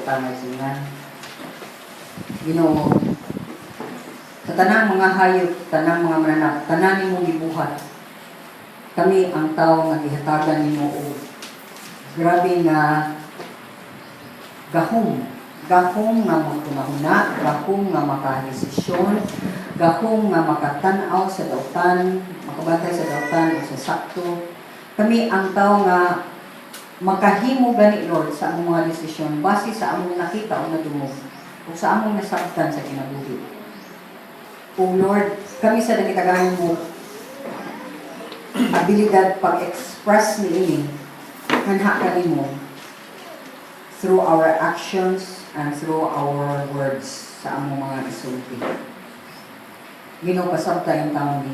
ta, mga igsuonan. Ginoo, sa tanang mga hayop, tanang mga mananap, tanan nimong gibuhat, kami ang tao nga gihatagan nimo og grabe nga gahom, gahom nga magtunahuna, gahom nga makadesisyon, gahom nga makatan-aw sa dautan, makabantay sa dautan o sa sakto. Kami ang tao nga makahimo gani, Lord, sa among mga desisyon base sa among nakita o nadungog o sa among nasabtan sa kinabuhi. O Lord, kami sa nagitagahan mo abilidad pag-express niini nganha kanimo through our actions and through our words sa among mga isulti. Ginoo, pasabta intawon ni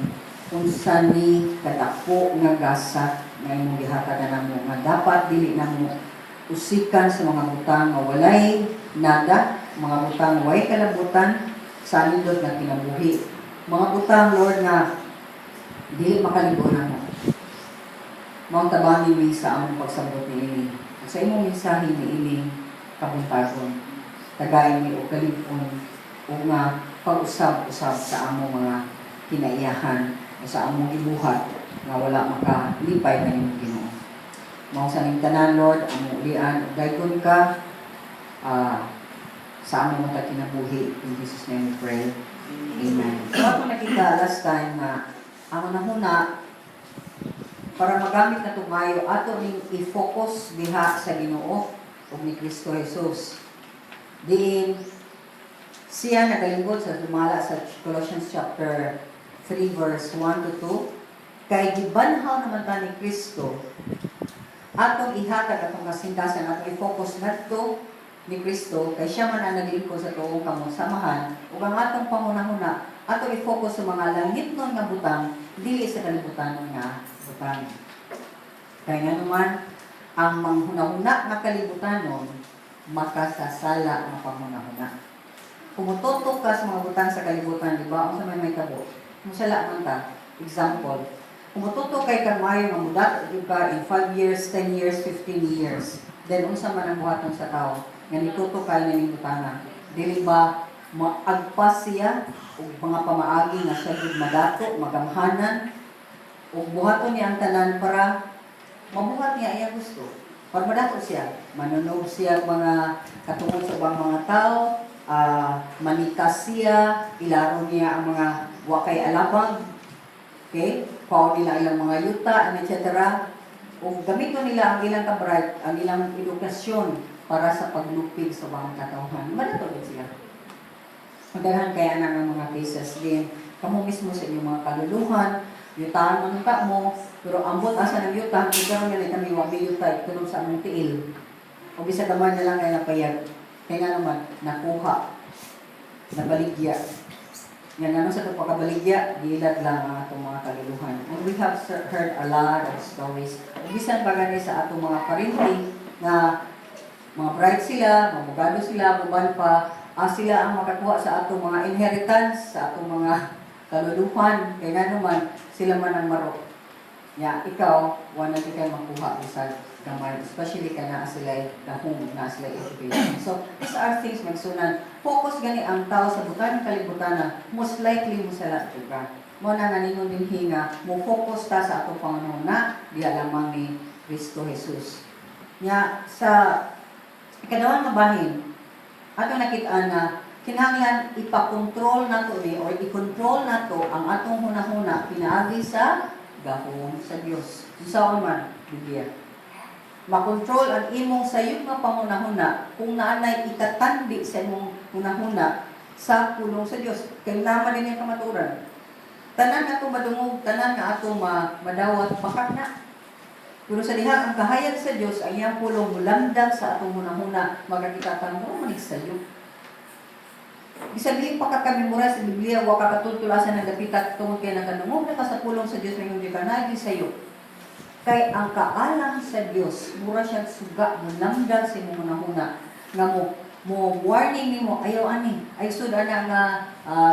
unsa ni kadako nga gasa nga imong gihatag namo nga dapat dili namo usikan sa mga butang nga walay nada, mga butang nga walay kalabutan sa nindot nga kinabuhi. Mga butang, Lord, nga dili makalimbo namo. Mao tabangi mi sa among pagsabot niini. Ug sa imong mensahe niining kabuntagon. Tagay mi og kalig-on ug nga pag-usab-usab sa among mga kinaiyahan o sa among gibuhat nga wala makalipay kanimo, Ginoo. Mao sa ning tanan, Lord, among ulian ug daygon ka sa among mga kinabuhi. In Jesus' name we pray. Amen. So ako nakita last time nga ang hunahuna, para magamit na tumayo, ato ning i-focus diha sa Ginoo ug ni Kristo Jesus. Diin siya nagalingkod sa sumala sa Colossians chapter 3 verse 1 to 2, kay gibanhaw naman ta ni Kristo, atong ihatag atong kasingkasan, atong i-focus ngadto ni Kristo kay siya man ang naglingkod sa tuong kamot sa Amahan, ug ang atong panghunahuna atong i-focus sa mga langitnon nga butang, dili sa kalibutan nga butang. Kay nganuman ang manghunahuna nga kalibutanon, makasasala nga panghunahuna. Kung mututok ka sa mga butang sa kalibutan, di ba, unsa may mahitabo? Musala man ta. Example, kung mututok kay kamayo nga mudato gyud ka in 5 years, 10 years, 15 years, then unsa man ang buhaton sa tao nga nitutok kay ning butanga? Dili ba maagpas siya og mga pamaagi nga siya gyud madato, magamhanan, ug buhaton niya ang tanan para mabuhat niya iyang gusto? Para madato siya, manunog siya mga katungod sa ubang mga tao, manikas siya, ilaro niya ang mga wakay alabag, okay? Kuha nila ilang mga yuta, and etc. Ug gamiton nila ang ilang kabright, ang ilang edukasyon para sa paglupig sa mga katawhan. Madato din sila. Daghan kaya na nga mga cases din. Kamo mismo sa inyong mga kaluluhan, yutahan man ka mo, pero ambot asa ng yuta, kung karon nga kami wa mi yuta, tunog sa among tiil. O bisa gamay na lang kay napayag. Kaya nga naman, nakuha, nabaligya. Yan ano sa pagkabaligya, giilad lang ang atong mga kaluluhan. And we have heard a lot of stories. Ug bisan pa gani sa atong mga parinti nga mga bright sila, mga bugado sila, uban pa, sila ang makakuha sa atong mga inheritance, sa atong mga kaluluhan. Kaya nga naman, sila man ang maro. Ya, ikaw, wala di kay makuha bisag gamay, especially ka naa sila gahom, naa sila education. So, these are things, mga igsuonan. Focus gani ang tao sa butang ng kalibutan na most likely mo sala ka. Mao na nga ningon din nga mo focus ta sa atong panghunahuna diha lamang ni Kristo Jesus. Nya sa ikaduha nga bahin, atong nakita na kinahanglan ipakontrol nato ni or i-control nato ang atong hunahuna pinaagi sa gahom sa Dios. Unsaon man, Biblia. Makontrol ang imong sayop nga panghunahuna kung naanay ikatandi sa imong hunahuna sa pulong sa Dios. Kay naman din yung kamatuoran. Tanan nga atong madungog, tanan nga atong madawat, pakak na. Pero sa diha ang kahayag sa Dios, ang iyang pulong mulamdag sa atong hunahuna, makakita ka mo manig sayo. Bisan dili pa ka kamemorize sa Biblia, wa ka katultulasan ng dapita tungod kay nakadungog na ka sa pulong sa Dios, mayon di ka nagi sayo. Kay ang kaalam sa Dios, mura siya suga, mulamdag sa imong hunahuna nga mo mo warning nimo, ayaw ani, ayaw sud ana nga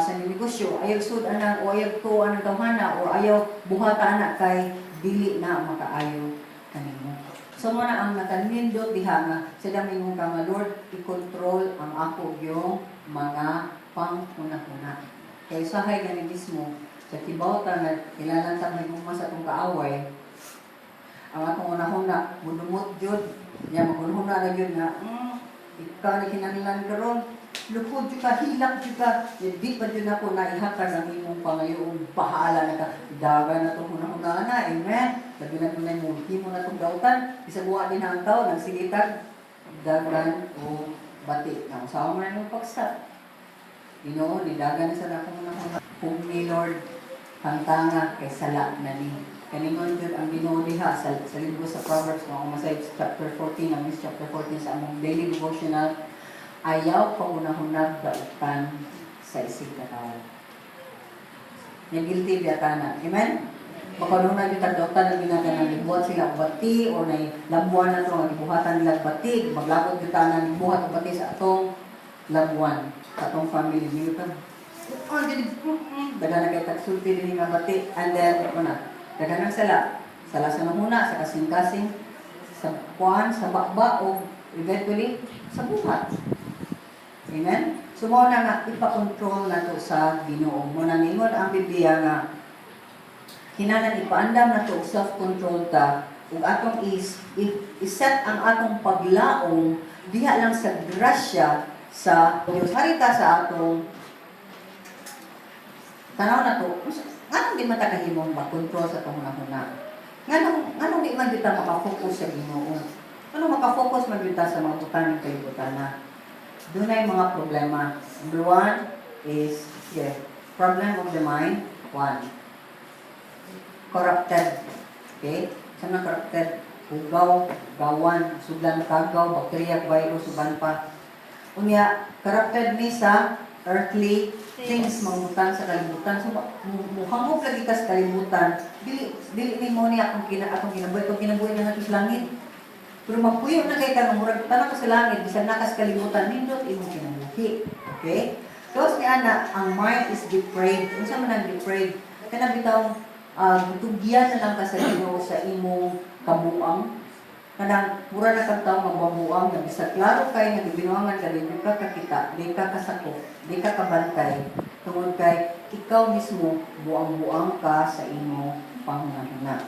sa negosyo, ayaw sud ana o ayaw to anang tawhana or ayaw buhata ana kay dili na makaayo kanimo. So mao na ang nakanindot diha nga sila mingon ka nga, "Lord, i-control ang ako yung mga panghuna-huna." Kay usahay gani mismo sa kibaw ta nga kilalan ta may sa atong kaaway, ang atong hunahuna mudumot jud nya, maghunahuna na jud nga, ikaw na kinahanglan karon, lukod jud ka, hilak jud ka, di pa jud nako naihatag ang imong pangayoong, bahala na ka. Daga na itong hunahuna na, amen. Labi na tunay mo himo na itong dautan, bisag wa din ang tao nagsigitag dagan o bati na usawa man imong pag-stop. Ginoo, nidagan na sa akong hunahuna. Kung ni Lord, tangtanga kay sala na ni. Kaningon jud ang Ginoo diha sa libro sa Proverbs, kung ako masayop sa chapter 14, ang chapter 14 sa among daily devotional, ayaw paghunahunag dautan sa isig katawo. Nya guilty biya ta na. Amen? Makahunahuna jud tag dautan na ginaganan, gibuhat sila og bati or nay labuan na to nga gibuhatan nila og bati, maglabot jud ta na gibuhat og bati sa atong labuan, sa atong family. Dili ka oh, dili, daghan na kay tagsulti dinhi nga bati, and then ano na, daghan ng sala. Sala sa nahuna, sa kasing-kasing, sa kuan, sa bakba, o eventually sa buhat. Amen? So mao na nga ipa-control nato sa Ginoo. Mao na ningon ang Biblia nga kinahanglan ipaandam nato og self-control ta ug atong is-set ang atong paglaom diha lang sa grasya sa Dios. Harita sa atong tanaw na to, nganong di man ta kahimong makontrol sa atong hunahuna? Nganong di man gyud ta makafocus sa Ginoo? Nganong makafocus man gyud ta sa mga butang ng kalibutan na? Dunay mga problema. Number one is, yeah, problem of the mind. One. Corrupted. Okay? Sa mga corrupted, hugaw, gawan, sudlan kagaw, bakterya, virus, uban pa. Unya, corrupted ni sa earthly things, mga butang sa kalibutan. So, muhangop lagi ka sa kalibutan. Dili, dili ni mo ni akong kinabuhi, akong kinabuhi na nato sa langit. Pero magpuyo na kay ka nga murag tanaw ka sa langit, bisan na ka sa kalibutan, nindot imong kinabuhi. Okay? Tapos ni ana, ang mind is depraved. Unsa man ang depraved? Kana bitaw tugyan na lang ka sa Ginoo sa imong kabuang. Kanang mura na kang tao nga buang nga bisag klaro kay nga gibinuangan ka, di ka kakita, di ka kasakop, di ka kabantay tungod kay ikaw mismo buang-buang ka sa imong panghunahuna.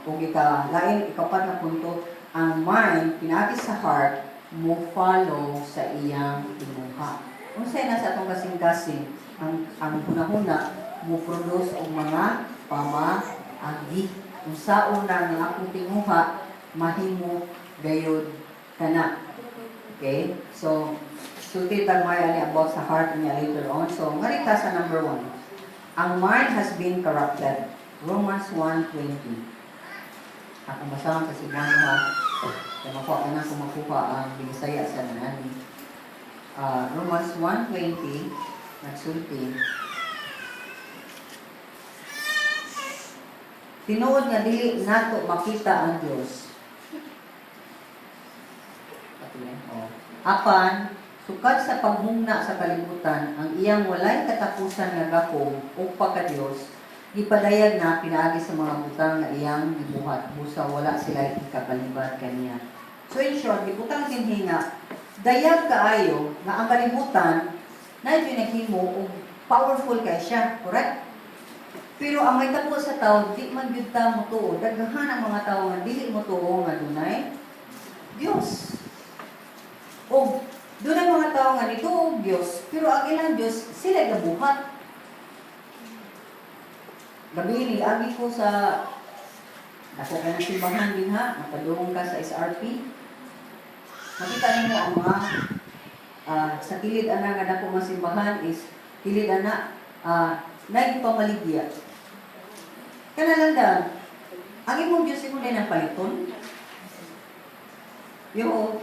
Ug ika lain, ikapat na punto, ang mind pinaagi sa heart mo follow sa iyang tinguha. Unsay na sa atong kasing-kasing, ang hunahuna mo produce og mga pamaagi. Unsaon na ang akong tinguha, mahimo gayud kana. Okay? So, sulti tag may ani about sa heart niya later on. So, ngari ta sa number one. Ang mind has been corrupted. Romans 1:20. Akong basahon sa Cebuano ha. Kaya makuha ka na kung makuha ang binisaya sa nanani. Romans 1:20, nagsulti. Tinuod nga dili nato makita ang Dios. Patuloy. Oh. Apan, sukad sa paghungna sa kalibutan, ang iyang walay katapusan nga gahom o pagka-Dios, gipadayag na pinaagi sa mga butang nga iyang gibuhat, busa wala sila ikapalibat kaniya. So in short, gibutang dinhi nga dayag kaayo nga ang kalibutan na naghimo og powerful kay siya, correct? Pero ang may tabo sa tao, di man gyud ta motuo. Daghan ang mga tao nga dili motuo nga dunay Dios. O dunay mga tao nga nituo og Dios, pero ang ilang Dios sila gabuhat. Gabi ni agi ko sa dako kay ng simbahan din ha, makadungog ka sa SRP. Makita nimo ang mga sa kilid ana nga dako nga simbahan is kilid ana nagpamaligya. Kana lang dan, ang imong Diyos imo din ang paliton. Yo,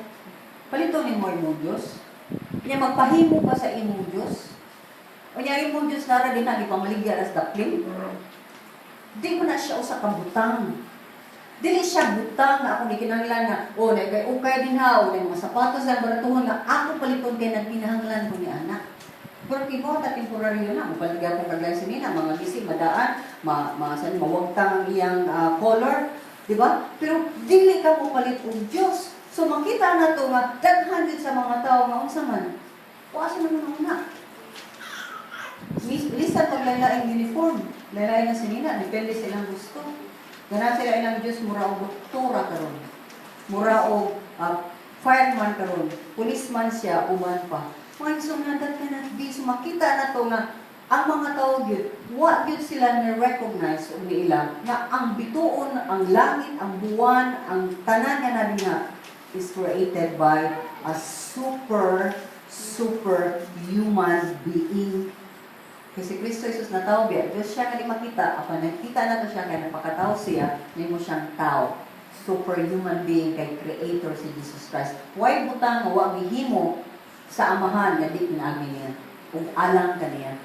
paliton nimo imong Diyos. Nya magpahimo ka sa imong Diyos. O nya imong Diyos nara din na gipamaligya ra sa daplin. Di mo na siya usa ka butang. Dili siya butang na ako gikinahanglan nga, oh, na kay ukay din ha, o na mga sapatos ang baratuhon nga ako paliton kay nagkinahanglan ko ni anak. Pero kibo ta temporary na, mo paligya kong kaglan sinina, mga gisi madaan, ma, ma san mawagtang ang iyang color. Di ba? Pero dili ka mo palit og Dios. So makita na to nga daghan jud sa mga tao nga unsa man. Wa sa naman una. Bisan pag lain uniform, lain na sinina, depende sa ilang gusto. Ganahan sila ilang Diyos mura og doktora karon. Mura og fireman karon, policeman siya, uban pa. Mga igsoon nga that cannot be. So makita na to nga ang mga tao gyud, wa gyud sila na-recognize og niila nga ang bituon, ang langit, ang buwan, ang tanan nga nabinga is created by a super, super human being. Kasi Kristo Jesus na tao biya, Diyos siya nga di makita, apan nakita na to siya kay napakatao siya, nimo siyang tao. Superhuman being kay creator si Jesus Christ. Way butang nga wa gihimo sa Amahan nga di pinaagi niya ug alang kaniya.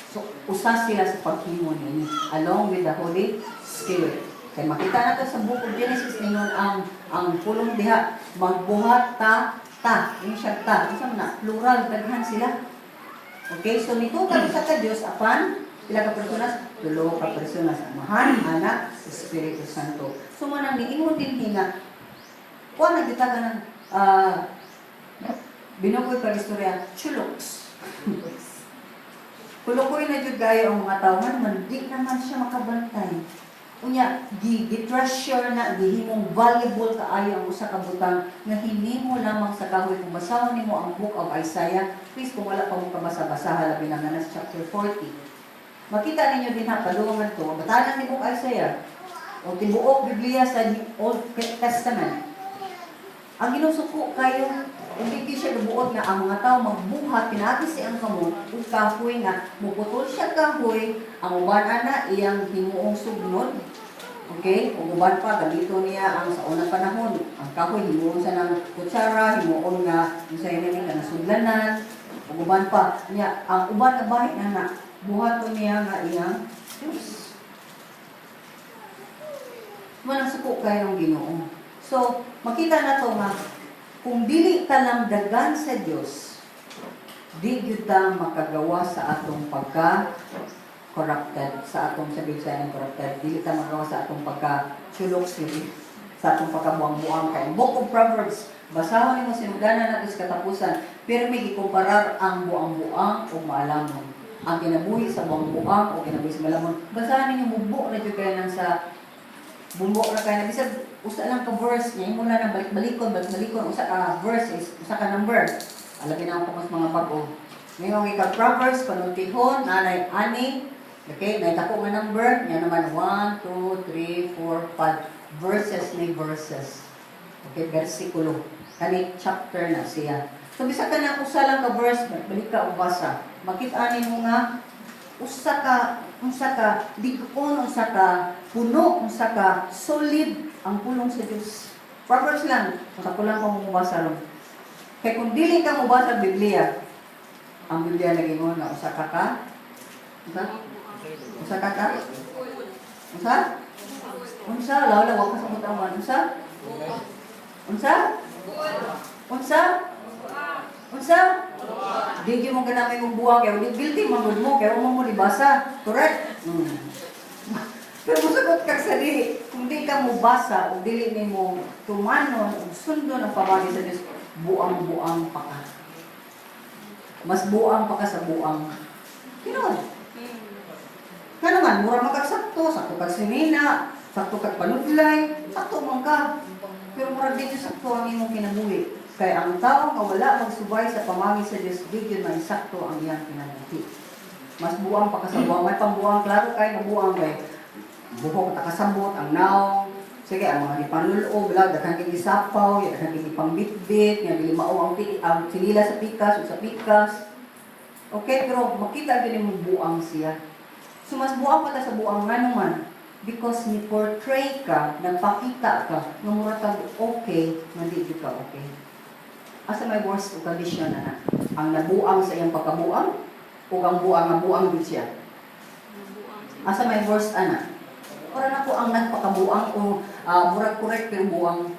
So usa sila sa paghimo niini along with the Holy Spirit. Kay makita nato sa Book of Genesis, ningon ang pulong diha, "Magbuhat ta ta." Yung siya ta, unsa man na? Plural, daghan sila. Okay, so nitutan sa ka Dios apan pila ka personas? Tulo ka personas: Amahan, Anak, Espiritu Santo. So manang niingon din nga kuan na kita kanang binukoy pa istorya, chuloks. Kulukoy na jud kayo ang mga tao man man di naman siya makabantay. Unya, gi treasure na, gihimong valuable kaayo ang usa ka butang nga hinimo lamang sa kahoy. Kung basahon nimo ang Book of Isaiah, please, kung wala pa mo kabasa, basaha, labi na nga sa chapter 40. Makita ninyo din ha, padungan to, batanan ni Book Isaiah o tibuok Biblia sa Old Testament. Ang ginusuko kayo, ug di siya gabuot nga ang mga tao magbuhat pinaagi sa iyang kamot ug kahoy nga muputol siya kahoy, ang uban ana iyang himuong sugnod. Okay? Ug uban pa gamito niya ang sa unang panahon, ang kahoy himuon sa ng kutsara, himuon nga unsay ni nga nasudlanan. Ug uban pa niya ang uban nga bahin na na buhaton niya nga iyang Diyos. Manang suko kayo ng Ginoo. So, makita na to nga kung dili ka lamdagan sa Dios, di gyud ta makagawa sa atong pagka corrupted, sa atong, sa Bisaya corrupted, dili ta makagawa sa atong pagka chulok sa atong pagkabuang-buang. Kay Book of Proverbs, basahon nimo sinugdanan nato sa katapusan, pero may gikumparar ang buang-buang o maalamon. Ang kinabuhi sa buang-buang o kinabuhi sa maalamon. Basahan ninyo, mubo na jud kayo nang sa bumbo na kayo na bisag usa lang ka verse niya imo na nang balik-balikon, balik-balikon. Usa ka verse is usa ka number. Alabi na ako mas mga bag-o ngayon ka Proverbs, panultihon nanay ani. Okay, nay dako nga number niya naman, 1, 2, 3, 4, 5 verses ni verses. Okay, versikulo kani, chapter na siya. So bisag ka na usa lang ka verse, balik ka og basa, makita nimo nga usa ka lig-on, usa ka puno, usa ka solid ang pulong sa Dios. Proverbs lang, usa ko lang kung mubasa ron. Kay kung dili ka mobasa sa Biblia, ang Biblia nagingon nga usa ka ka usa usa ka ka usa unsa lawla wa ka sa mutawan, unsa unsa unsa unsa di gyud mo ganang mong buwang kay di guilty man gud mo kay mo mo libasa, correct? Pero musagot kag sa dili, kung di ka mo basa o dili nimo tumanon ug sundon ang pamagi sa Dios, buang-buang pa ka. Mas buang pa ka sa buang. Tinuod. Nga naman, mura man kag sakto, sakto kag sinina, sakto kag panudlay, sakto man ka. Pero mura di gyud sakto ang imong kinabuhi. Kay ang tao nga wala magsubay sa pamagi sa Dios, di gyud man sakto ang iyang kinabuhi. Mas buang pa ka sa buang. May pambuang, klaro kay nga buang kay buhok ta kasabot, ang naong, sige, ang mga gipanulob, wala, daghan kay gisapaw, daghan kay gipangbitbit, nga dili mao ang sinila sa pikas o sa pikas. Okay, pero makita gyud nimo buang siya. So mas buang pa ta sa buang nga naman because ni portray ka, nagpakita ka nga mura kag okay, nga di gyud ka okay. Asa may worst condition na na? Ang nabuang sa iyang pagkabuang o ang buang nga buang gyud siya? Asa may worst ana? Ora na ko ang nagpakabuang o murag correct pero buang.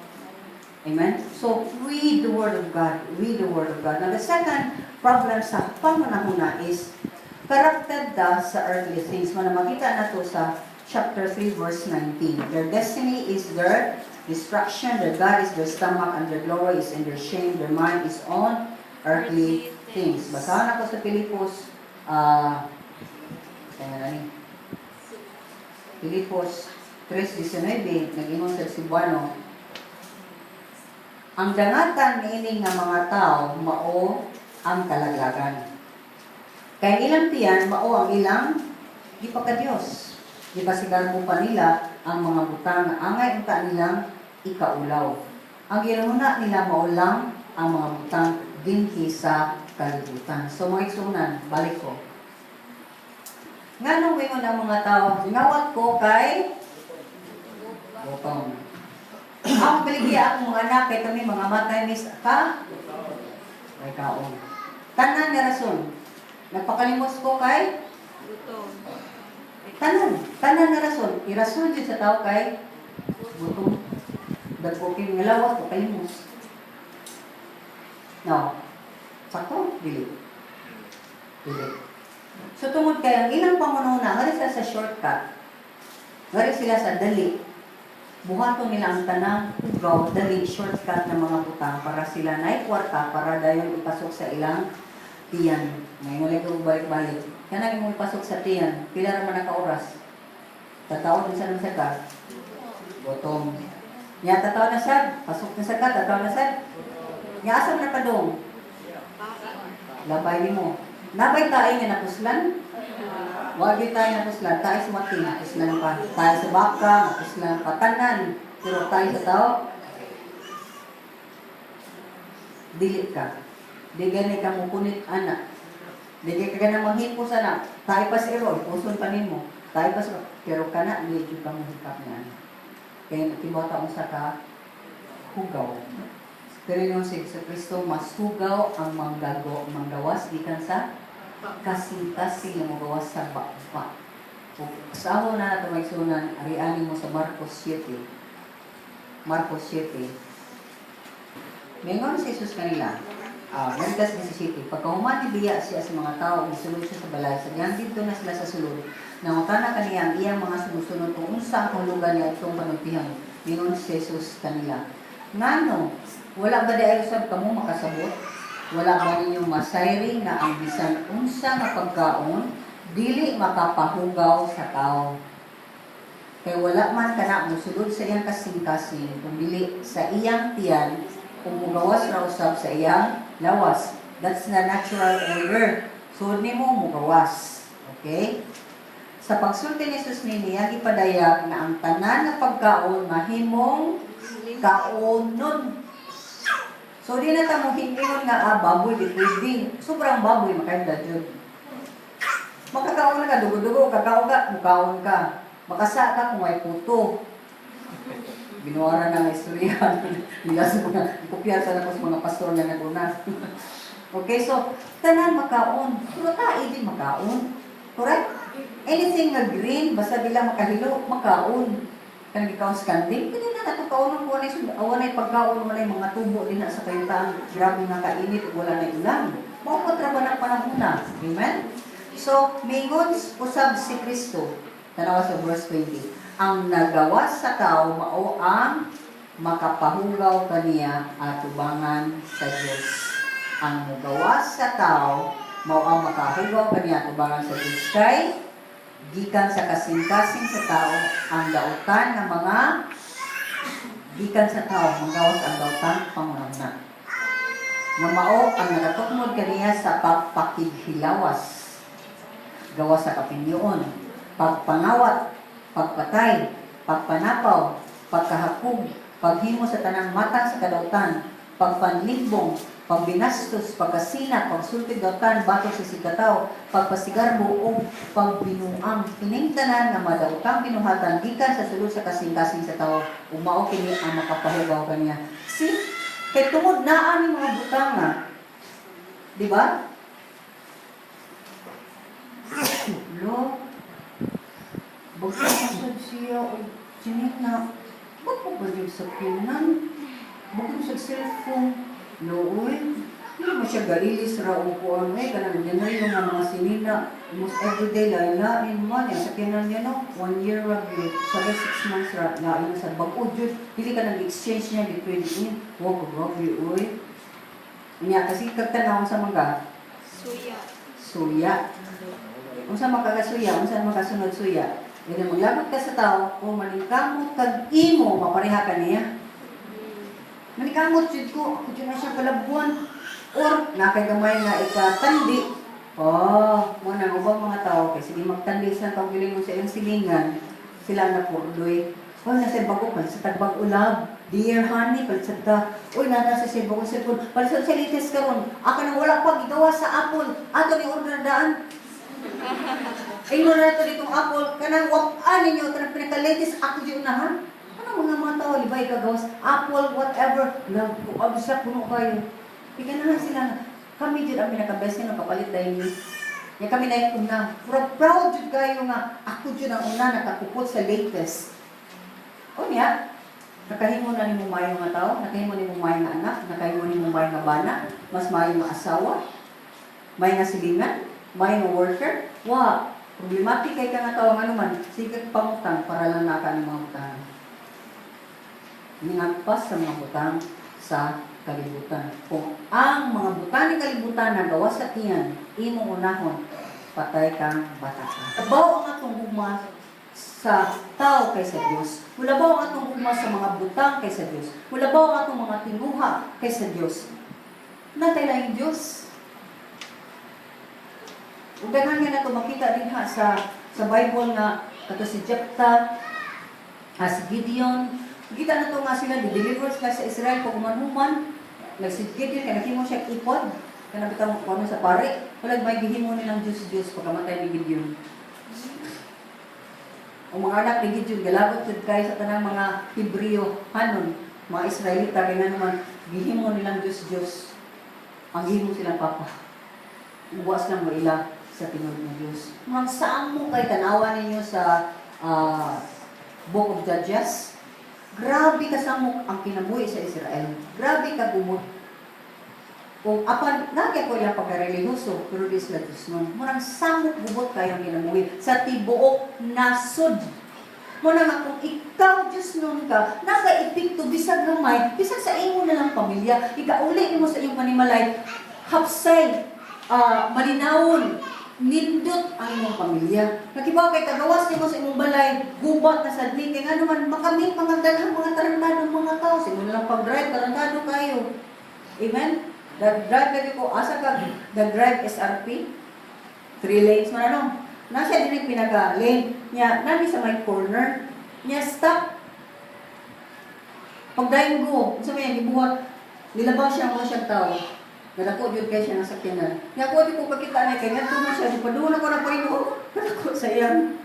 Amen? So, read the Word of God. Read the Word of God. Now, the second problem sa pangunahuna is corrupted da sa earthly things. Mana makita na to sa chapter 3 verse 19. Their destiny is their destruction, their God is their stomach, and their glory is in their shame. Their mind is on earthly things. Basahan ako sa Filipos, kaya na ni. Filipos 3:19, nag-ingon sa Cebuano, ang dangatan niini nga mga tao mao ang kalaglagan. Kay ilang tiyan mao ang ilang gipakadiyos. Gipasigarbo pa nila ang mga butang nga angay unta nilang ikaulaw. Ang ginahuna nila mao lang ang mga butang dinhi sa kalibutan. So, mga igsuonan, balik ko. Nganong moingon ang mga tao, "Ngawat ko kay gutom. Ang baligya akong mga anak kay kami mga matay mis ka may kaon." Tanan nga rason. Nagpakalimos ko kay Gutom. Tanan, tanan nga rason. Irason jud sa tao kay gutom. Dagko kay nga lawas ko kalimos. No. Sakto, dili. Dili. So tungod kay ang ilang pangununa, ngari sila sa shortcut. Ngari sila sa dali. Buhaton nila ang tanang hugaw, dali, shortcut na mga butang para sila naay kwarta para dayon ipasok sa ilang tiyan. Ngayon ulit ko balik-balik. Kaya nang ipasok sa tiyan, pila ra man ka oras? Tataon din sa nang ka? Gutom. Nya tataon na sad, pasok na sa ka, tataon na sad. Nya asa man na padong? Labay nimo. Nabay tayo nga napuslan? Wag gyud tayo napuslan. Tayo sa mati, napuslan pa. Tayo sa baka, napuslan pa. Tanan. Pero tayo sa tao, dili ka. Di gani ka mo punit ana. Di ka ganang manghipos ana. Tayo pa sa ero, puson pa nimo. Tayo pa sa, pero kana di jud ka mohikap nga ana. Kaya tibuok ta unsa ka hugaw. Pero yung si Jesu Kristo, mas hugaw ang manggago, manggawas gikan sa kasing-kasing nga mogawas sa baba. Ug sa amo na nato, mga igsuonan, ariani mo sa Marcos 7. Marcos 7. Mingon si Jesus kanila, Marcos 17, pagkahuman nibiya siya sa mga tao, ug siya sa balay, sa diyang didto na sila sa sulod, nangutana kaniya ang iyang mga sumusunod kung unsa ang kahulugan niya itong panultihan. Mingon si Jesus kanila, "Ngano, wala ba diay usab kamo makasabot? Wala ba ninyo masayri nga ang bisan unsa nga pagkaon dili makapahugaw sa tao? Kay wala man kana mosulod sa iyang kasing-kasing kung dili sa iyang tiyan ug mugawas ra usab sa iyang lawas." That's the natural order. So nimo mugawas. Okay? Sa pagsulti ni Jesus nini, iyang gipadayag na ang tanan nga pagkaon mahimong kaonon. So di na ta mo hingingon nga baboy di pwede. Sobrang baboy makaila jud. Makakaon na ka dugo-dugo, kakaon ka, mukaon ka. Makasa ka kung may puto. Binuara na nga istorya nila sa mga kopya sa nako sa mga pastor nga naguna. Okay, so tanan makaon. Pero tae din makaon. Correct? Anything nga green basta di lang makahilo, makaon. Kanang gikaon sa kanding, pwede na nato kaonon kung walay pagkaon, walay mga tubo din na sa kayutaan, grabe nga kainit, wala na ulan. Mao pa ba ng panahon na. Amen? So, mingon usab si Kristo, tanawa sa verse 20, ang nagawas sa tao mao ang makapahugaw kaniya atubangan sa Dios. Ang mugawas sa tao mao ang makahugaw kaniya atubangan sa Dios, kay gikan sa kasing-kasing sa tao ang dautan ng mga, gikan sa tao manggawas ang dautang pangunahuna nga mao ang nagatukmod kaniya sa pagpakighilawas, gawas sa kapinyoon, pagpangawat, pagpatay, pagpanapaw, pagkahakog, paghimo sa tanang matang sa kadautan, pagpanlimbong, pagbinastos, pagkasina, pagsulti dautan batok sa sigkatawo, pagpasigarbo ug pagbinuang. Kining tanan nga madautang binuhatan gikan sa sulod sa kasing-kasing sa tawo ug mao kini ang makapahugaw kaniya. See, kay tungod naa ni mga butang nga, di ba? Lo, bagsa sad siya og sinina, bako ba jud sa pinan? Bako sa cellphone? Looy, hindi mo siya. siya gailis ra og kuan eh, kanang ganun nga mga sinina, almost everyday lain-lain man yan sakyanan niya, no? One year ra gyud, sa 6 months ra, lain na sa bag-o jud, dili ka nag exchange niya di pwede in. Wow, grabe oy. Nya kasi kagtanaw sa mga Suya. Suya. Unsa man kagasuya, unsa man kasunod suya? Dili maglagot ka sa tao, kung maningkamot kag imo, mapareha ka niya. Maningkamot jud ko, ako jud na siya palabuan. Or nakay gamay nga ikatandi. Oh, mo nang ubang mga tao kay sige magtandi sa kaugalingon sa ilang silingan, sila na purdoy. Oh, nasa bago pa sa tagbag ulab. Dear honey, palit ta. Uy, nana sa siya bago cellphone. Palit sa latest karon. Aka nang wala pa gigawa sa Apple. Ato ni order daan. Ingon na nato ditong Apple, kanang wap-an ninyo, kanang pinaka-latest ako jud na ha. Kanang mga tao, libay kagawas, Apple, whatever, nag-absa puno kayo. Ika sila, kami jud ang pinaka-best nga nakapalit dahil ni. Ya kami na yung una. Proud, proud jud kayo nga, ako jud ang una nakakupot sa latest. O niya, nakahimo na nimo maayo nga tao, nakahimo nimo maayo nga anak, nakahimo nimo maayo nga bana, mas maayo nga asawa, maayo nga silingan, maayo nga worker, wa, problematic kay ka nga tao nga naman, sige pangutang para lang naka ng mga butang. Ningagpas sa mga butang sa kalibutan. Kung ang mga butang ni kalibutan na gawas sa tiyan, imong unahon, patay kang bata ka. Labaw ang atong gugma sa tao kaysa Dios. Mulabaw ang atong gugma sa mga butang kaysa Dios. Mulabaw ang atong mga tinuha kaysa Dios. Natay laing Dios. Ug daghan nga nato makita din ha sa Bible nga kato si Jephthah, si Gideon, kita na to nga sila di-deliver sila sa Israel pag human-human. Nag si Gideon kay naghimo siya ephod kana bitang kuno sa pare, wala may gihimo nilang Diyos Diyos pagkamatay ni Gideon. Ang mga anak ni Gideon galagot jud kay sa tanang mga Hebreo hanon, mga Israelita, kay nga naman gihimo nilang Diyos Diyos ang gihimo silang papa. Uwas lang mo ila sa tinuod ng Diyos. Mga saan mo kay tanawa ninyo sa Book of Judges, grabe kasamok ang kinabuhi sa Israel. Grabe ka gumot. Kung apan, nagya ko ilang pagkarelihiyoso, pero di sila Diyos nun. Murang samok gubot kayong kinabuhi sa tibuok nasod. Muna nga kung ikaw Diyos nun ka, naka-epekto bisag gamay, bisag sa imo na lang pamilya, ikauli nimo sa iyong panimalay, hapsay, malinawon, nindot ang imong pamilya. Nakibaw kay kagawas nimo sa imong balay, gubat na sad ni kay ngano man makamit mga daghang mga tarantadong mga tao sa imo na lang pag-drive, tarantado kayo. Amen? Nag-drive lagi ko, asa ka, nag-drive SRP, three lanes man ano. Nasa din yung pinaka-lane niya, nami sa may corner, niya stop. Pag go, unsa may gibuhat, nilabang siya mga siyang tao. Nadako jud kay siya nga sakyanan. Nya ako di ko kakita na kay ngadto man siya, padulong ako na po, nadako sa iyang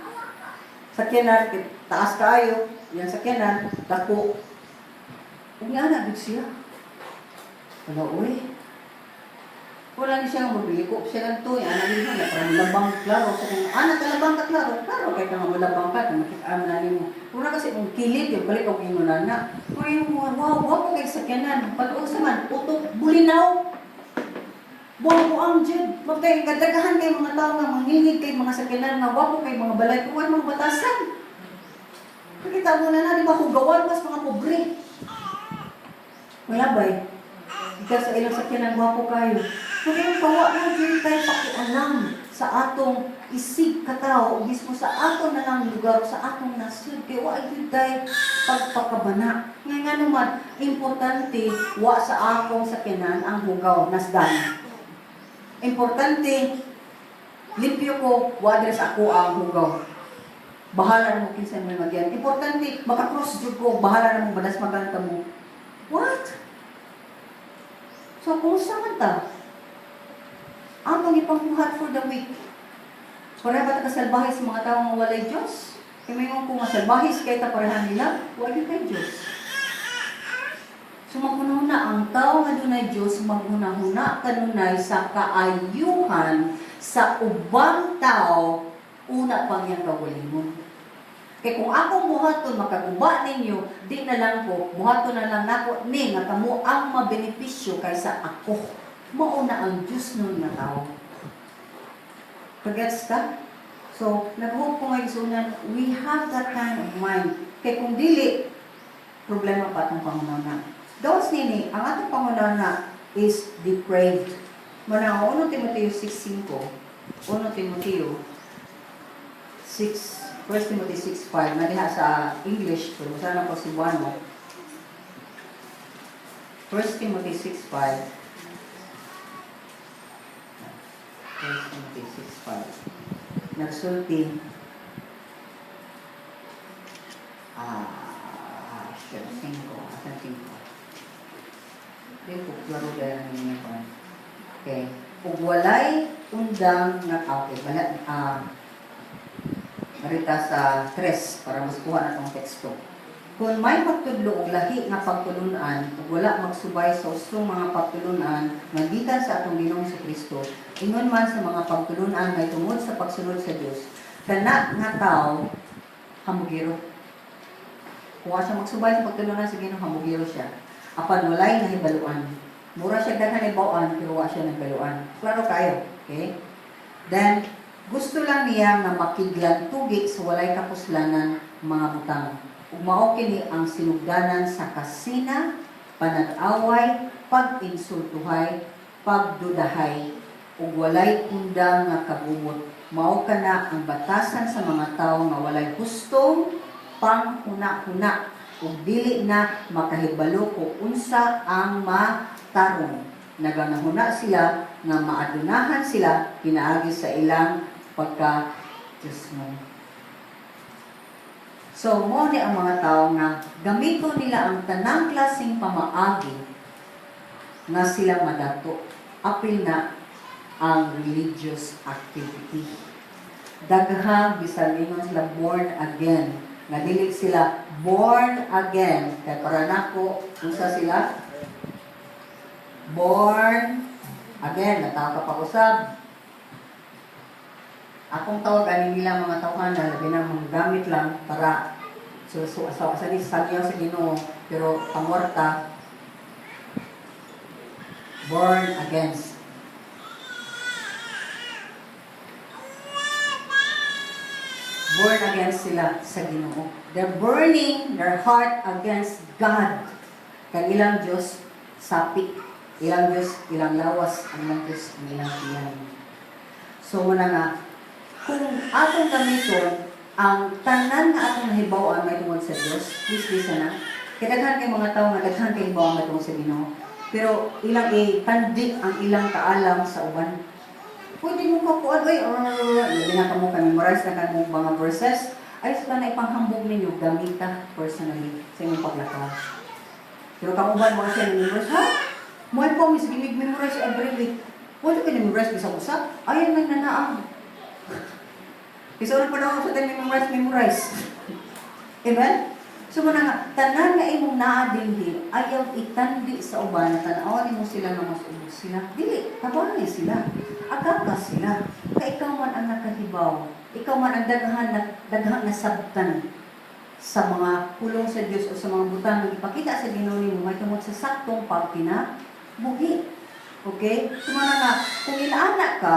sakyanan, kay taas kaayo, iyang sakyanan, dako. Ug nga na gud siya. Wala oy. Wala ni siya nga mobiliko siya ngadto, yung anak niya na parang labang klaro sa kanya. Anak ka labang ka klaro, klaro kay ka nga molabang ka kung makita na nimo. Una kasi kung kilid yung balik og ingon na. Kung yung wow, wow kay sakyanan, pag sa man utok bulinaw. Buang-buang jud. Magkay kadaghan kay mga tao nga mangingig kay mga sakyanan nga wapo kay mga balay kung mga batasan. Nakita mo na na, di ba, hugawan mas mga pobre. Mayabay. Ikaw sa ilang sakyanan, gwapo kayo. Kaya pawa na jud tayo pakialam sa atong isig katao, o mismo sa ato na lang lugar, sa atong nasod. Kaya wa jud tayo pagpakabana. Nga nga naman, importante, wa sa akong sakyanan ang hugaw, nasdan. Importante, limpyo ko, wa diri sa ako ang hugaw. Bahala na mo kinsa may magyan. Importante, maka-cross jud ko, bahala na mo badas maganta mo. What? So kung sa man ta, atong ipangbuhat for the week. Pareha ba ta kasalbahe sa mga tao nga walay Diyos? Kay may kung nga salbahis kay ta pareha nila, wa gyud kay Diyos. So maghunahuna ang tao nga dunay Diyos, maghunahuna kanunay sa kaayuhan sa ubang tao, una pang iyang kaugalingon. Kay kung ako buhaton makaguba ninyo, di na lang ko, buhaton na lang nako ni nga kamo ang mabenepisyo kaysa ako. Mao na ang Diyos nun nga tao. Kagets ta? So, nag-hope ko ngayon sunan, we have that kind of mind. Kay kung dili, problema pa atong panghunahuna. Gawas nini, ang atong panghunahuna is depraved. Mao 1 Timoteo 6.5, 1 Timoteo 6, 1 Timothy 6.5, na diha sa English, pero sana ko Cebuano. 1 Timothy 6.5. 1 Timothy 6.5. Nagsulti, shit, 5, asan 5? Di ko klaro dahil ninyo ko. Okay. Ug walay undang nga, okay, wala, narita sa 3 para mas kuha na tong teksto. Kung may magtudlo og lahi nga pagtulunan ug wala magsubay sa ustong mga pagtulunan nga gikan sa atong Ginoong Kristo, ingon man sa mga pagtulunan may tungod sa pagsunod sa Dios, kana nga tawo hamugiro. Kung wa siya magsubay sa pagtulunan sa Ginoo, hamugiro siya. Apan walay nahibaluan. Mura siya daghan hibaw-an pero wa siya nahibaluan. Klaro kayo, okay? Then gusto lang niya nga makiglantugi sa walay kapuslanan mga butang. Ug mao kini ang sinugdanan sa kasina, panag-away, pag-insultuhay, pagdudahay, ug walay undang nga kabubot. Mao kana ang batasan sa mga tawo nga walay hustong panghuna-huna ug dili na makahibalo kung unsa ang matarong. Naganahuna sila nga maadunahan sila pinaagi sa ilang pagka Diyos mo. So, mo ni ang mga tao nga gamiton nila ang tanang klaseng pamaagi nga sila madato. Apil na ang religious activity. Daghang bisan ingon sila born again. Nga dili sila born again. Kay para nako, unsa sila? Born again. Natawa ka pa usab. Akong tawag ani nila mga tawhana, labi na mga gamit lang para so, sa sagyaw sa Ginoo, pero pangwarta, born against. Born against sila sa Ginoo. They're burning their heart against God. Kay ilang Diyos, sapi. Ilang Diyos, ilang lawas. Ang ilang Diyos, ang ilang tiyan. So, muna nga, kung atong gamiton, ang tanan nga atong nahibaw-an may tungod sa Diyos, please listen na. Kaya daghan kay mga tao nga daghan kay hibaw-an may tungod sa Ginoo. Pero ilang itandik ang ilang kaalam sa uban. Pwede mo kakuan, oy, or labi na kamo ka memorize na kamo mga verses. Ay, sa na ipanghambog ninyo, gamita personally sa inyong paglakaw. Pero kamuban mo siya memorize, ha? Mo ay po, mis gimig memorize every week. Wala ka memorize bisag usa. Ayan lang nanaang. Bisa ulit pa naman sa tayo memorize, memorize. Amen? So muna nga, tanan nga imong naa dinhi, ayaw itandi sa uban, tan-awan nimo sila nga mas ubos sila. Dili, tabangi sila. Agaka sila. Kay ikaw man ang nakahibaw. Ikaw man ang daghan na sabtan sa mga pulong sa Dios o sa mga butang nga ipakita sa Ginoo nimo may tungod sa saktong pagkinabuhi. Okay? So muna nga, kung inaana ka,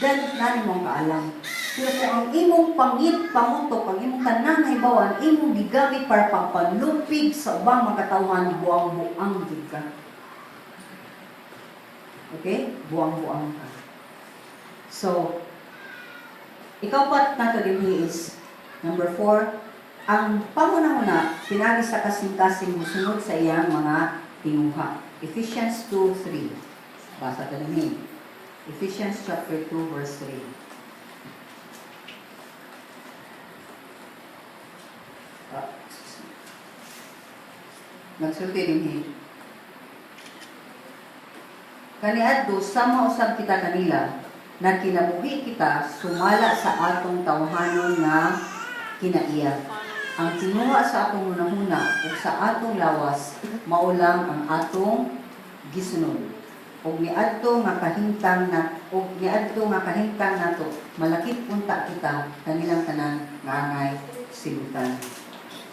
then nani mo ang kaalam. Pero kung ang imong pangit, pamutok, ang imong tanang nahibawan, imong gigamit para pagpanlupig sa ubang mga katawhan, buang-buang jud ka. Okay? Buang-buang ka. So, ikaw pa nato din is, number 4, ang pangunahuna, pinagi sa kasing-kasing musunod sa iyang mga tinguha. Ephesians 2:3. Basa ka din. Ephesians chapter 2, verse 3. Nagsulti din hi. Kaniadto sama usab kita kanila, nagkinabuhi kita sumala sa atong tawhanon nga kinaiya. Ang tinguha sa atong hunahuna ug sa atong lawas mao lang ang atong gisunod. Ug niadto nga kahimtang na ug niadto nga kahimtang nato malakip unta kita kanilang tanan nga angay silutan.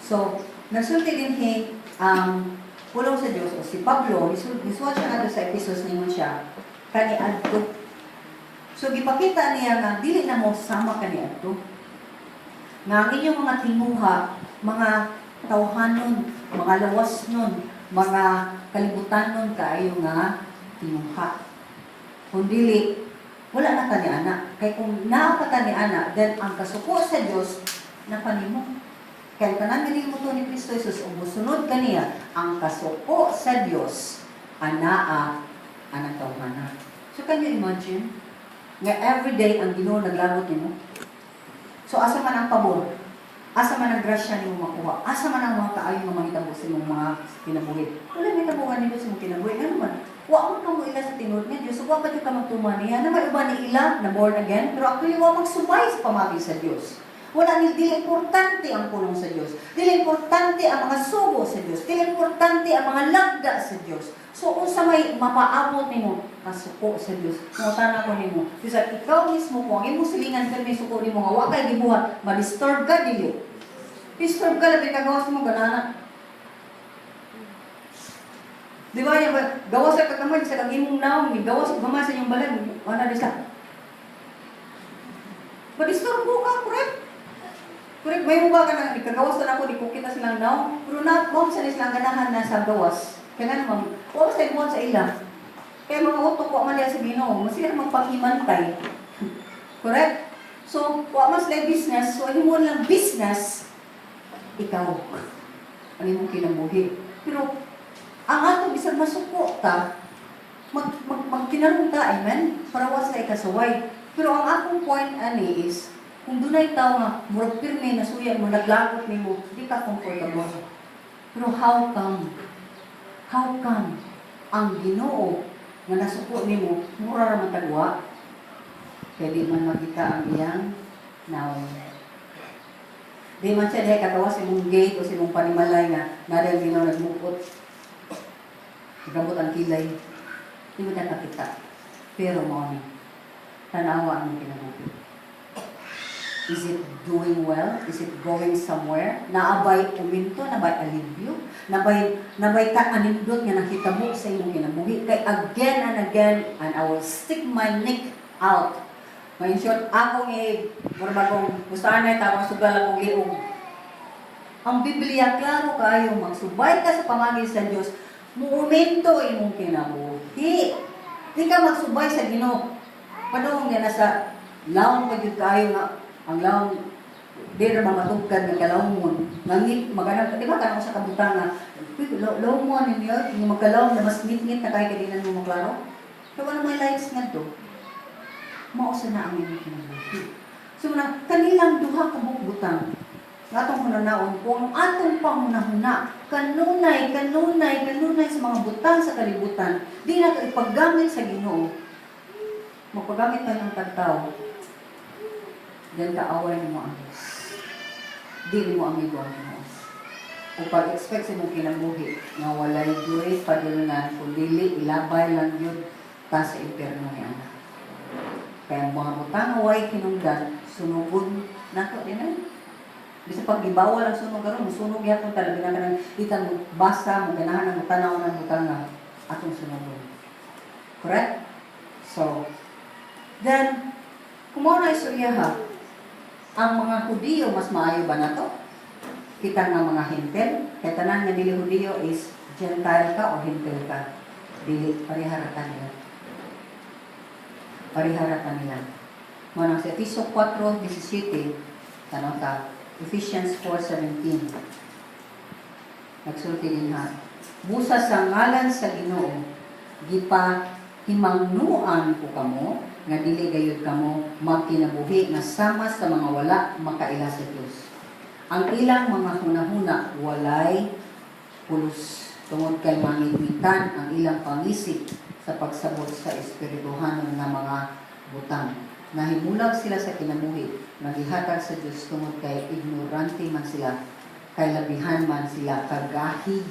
So, nagsulti din hi ang pulong sa Dios o si Pablo, nisuwat siya ngadto sa Ephesus, ningon siya, Kaniadto. So gipakita niya nga dili na mo sama kaniadto. Nga ang inyong mga tinguha, mga tawhanon, mga lawasnon, mga kalibutanon kaayo nga tinguha. Kung dili, wala na ka ni ana. Kay kung naa pa ka ni ana, then ang kasuko sa Dios na kanimo. Kay tanan nga mo to ni Kristo Jesus ug mosunod kaniya, ang kasuko sa Dios anaa anang tawhana. So can you imagine nga everyday ang Ginoo naglagot nimo? So asa man ang pabor? Asa man ang grasya nimo makuha? Asa man ang mga kaayo nga mahitabo sa imong mga kinabuhi? Wala may tabuhan nimo sa imong kinabuhi. Ngano man? Wa man ka mo ila sa tinuod nga Dios. Wa pa jud ka magtuman niya. Na may uban ni ila na born again, pero actually wa magsubay sa pamagi sa Dios. Wala ni, dili importante ang pulong sa Dios. Dili importante ang mga sugo sa Dios. Dili importante ang mga lagda sa Dios. So unsa may mapaabot nimo kasuko sa Dios? Mangutana ko nimo. Bisag ikaw mismo, kung ang imong silingan kan may suko nimo nga wa kay gibuhat, ma-disturb ka, dili? Disturb ka, labi kagawas mo ganana. Di ba niya, gawas sa kagamay sa kang imong naong, ni gawas og gamay sa inyong balay, wala di sa. Ma-disturb mo ka, correct? Correct, may mo ba ka na, kagawas na ako, di ko kita silang naong, pero na, mo sa silang ganahan na sa gawas. Kaya nga naman, wa sa imuhan sa ila. Kaya mga utok, wa man diya sa Ginoo, masira magpanghimantay. Correct? So, wa man sila business, so imo lang business, ikaw. Ang imong kinabuhi. Pero, ang ato bisag masuko ta, mag, mag, magkinarong ta, amen? Para wa sila ikasuway. Pero ang akong point ani is, kung dunay tao nga, murag pirmi nasuya mo, naglagot nimo, di ka comfortable. Pero how come? How come ang Ginoo nga nasuko nimo, mura ra man tagwa? Kay di man makita ang iyang nawong. Di man siya dihay kagawas sa imong gate o sa imong panimalay nga naa ang Ginoo nagmukot. Nagabot ang kilay. Di mo na kakita. Pero mao ni, tanawa ang kinabuhi. Is it doing well? Is it going somewhere? Naabay uminto, nabay alibyo, nabay ka anindot nga nakitabo sa imong kinabuhi. Kay again and again, and I will stick my neck out. May in short, ako nga, mura bagong, gusto na tawang sugal akong liog. Ang Biblia, klaro kayo, magsubay ka sa pamagi sa Diyos, muuminto imong kinabuhi. Di ka magsubay sa Ginoo. Padung nga nasa lawom pa gyud kayo nga ang lawom di ra matugkad nga kalawmon. Ngangit maganang, di ba, kanang sa kabutang nga uy, lawmon ninyo nga magkalawom na mas ngit-ngit na kay kadinan mo maklaro. Pero wala may lights ngadto. Mao sa na ang imong kinabuhi. So na kanilang duha ka butang nga atong hunaon, kung ang atong panghunahuna kanunay kanunay kanunay sa mga butang sa kalibutan, di na ito ipaggamit sa Ginoo, magpagamit pa ng tagtao, then kaaway nimo ang Diyos, di mo amigo ang Ginoo. O pag-expect sa imong kinabuhi nga walay joy padulngan kung dili ilabay lang yun ta sa impyerno ni ana. Kaya ang mga butang nga way hinungdan, sunugon nato din na. Bisa pag gibawal ang sunog karon, musunog yapon talaga na kanang itang mo basa mo ganahan ang tanaw ng butang nga atong sunogon. Correct? So, then, kung mao na istorya ha, ang mga Hudiyo mas maayo ba nato? Kita nga mga Hentil, kay tanan nga dili Hudiyo is Gentile ka o Hentil ka. Dili, parehara nila. Parehara nila. Mao nang sa Efeso 4:17, tanaw ta, Ephesians 4:17. Nagsulti din ha. "Busa sa ngalan sa Ginoo, gipa himangnuan ko kamo nga dili gayud kamo magkinabuhi nga sama sa mga wala makaila sa Dios. Ang ilang mga hunahuna walay pulos tungod kay mangitngitan ang ilang pangisip sa pagsabot sa espirituhanon nga mga butang. Nahimulag sila sa kinabuhi nga gihatag sa Dios tungod kay ignorante man sila, kay labihan man sila kagahig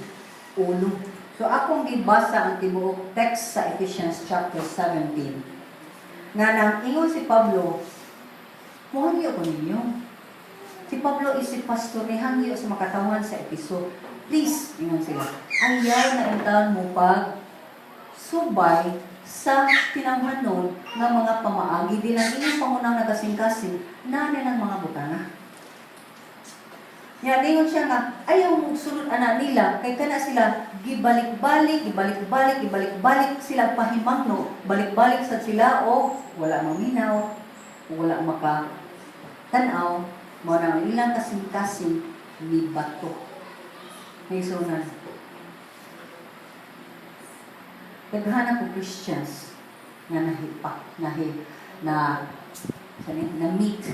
ulo." So akong gibasa ang tibuok text sa Ephesians chapter 17. Nga nang ingon si Pablo, muhangyo ko ninyo. Si Pablo is si pastor ni hangyo sa makatawan sa Episo. "Please," ingon sila, "ayaw na intaon mo pag subay sa Sa tinawhanon nga mga pamaagi din ang inyong pangunaw na kasing-kasing na nilang mga butanga. Nya ningon siya nga ayaw mo sunod ana nila kay kana sila gibalik-balik, gibalik-balik, gibalik-balik sila pahimangno, balik-balik sad sila o wala maminaw, wala maka tan-aw, mao na ang ilang kasing-kasing ni bato. May sunan. Daghan ako Christians nga nahipak, nahi, na, sabi, na meet.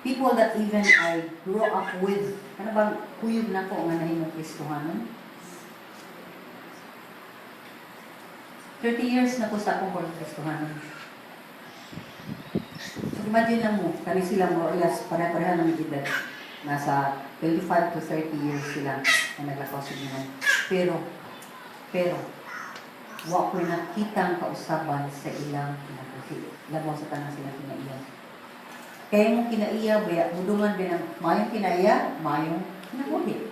People that even I grew up with. Ano bang kuyog na ko nga nahimong Kristohanon? 30 years na ko sa akong Kristohanon. So imagine lang mo, kani sila more or less pare-pareha na may edad. Nasa 25 to 30 years sila na naglakaw sa Ginoo. Pero, wa ko'y nakita ang kausaban sa ilang kinabuhi. Labaw sa tanan sila kinaiya. Kaya mong kinaiya, baya, mudungan ba ng mayong kinaiya, mayong kinabuhi.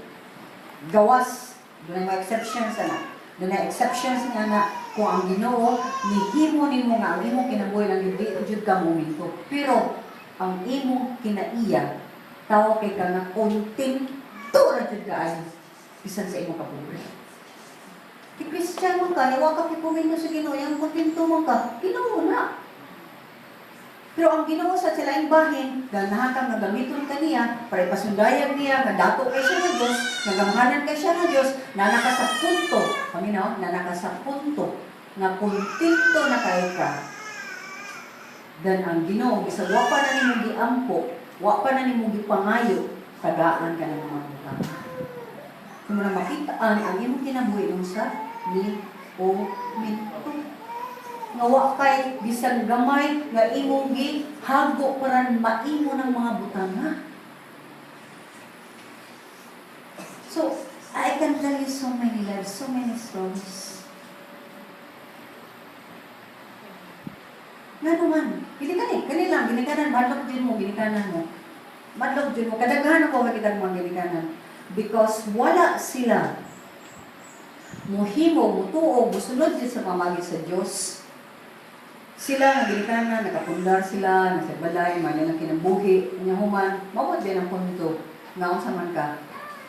Gawas, doon ay mga exceptions ana. Doon ay exceptions nga na kung ang Ginoo nihimo nimo nga ang imong kinabuhi lang di jud ka momento. Pero ang imong kinaiya, tawo kay ka nga kontento ra jud kaayo bisan sa imong kapobre. Ti Christian man ka, wa ka kipuminyo sa Ginoo, yang kontento man ka, Ginoo na. Pero ang Ginoo sa silaing bahin, ganahan ka nga gamiton ka niya para ipasundayag niya nga dato kay siya nga Dios, nga gamhanan kay siya nga Dios, nana ka sa punto, paminaw, nana ka sa punto nga kontento na kay ka. Dan ang Ginoo bisag wa pa na nimo giampo, wa pa na nimo gipangayo, tagaan ka ng mga butang. Kung mo na makita ang imong kinabuhi nung sa ni o minto. Nga wa kay bisan gamay nga imong gihago para maimo ng mga butanga. So, I can tell you so many lives, so many stories. Nga naman, hindi kani, kani lang, ginikanan, madlok din mo, ginikanan mo. Madlok din mo, kadaghan ako makita mga ginikanan. Because wala sila muhimo, mutuo, musunod din sa pamagi sa Diyos. Sila nga ginikanan, nakapundar sila, nasa balay, may lang kinabuhi, nya human, mawad din ang punto, nga unsa man ka,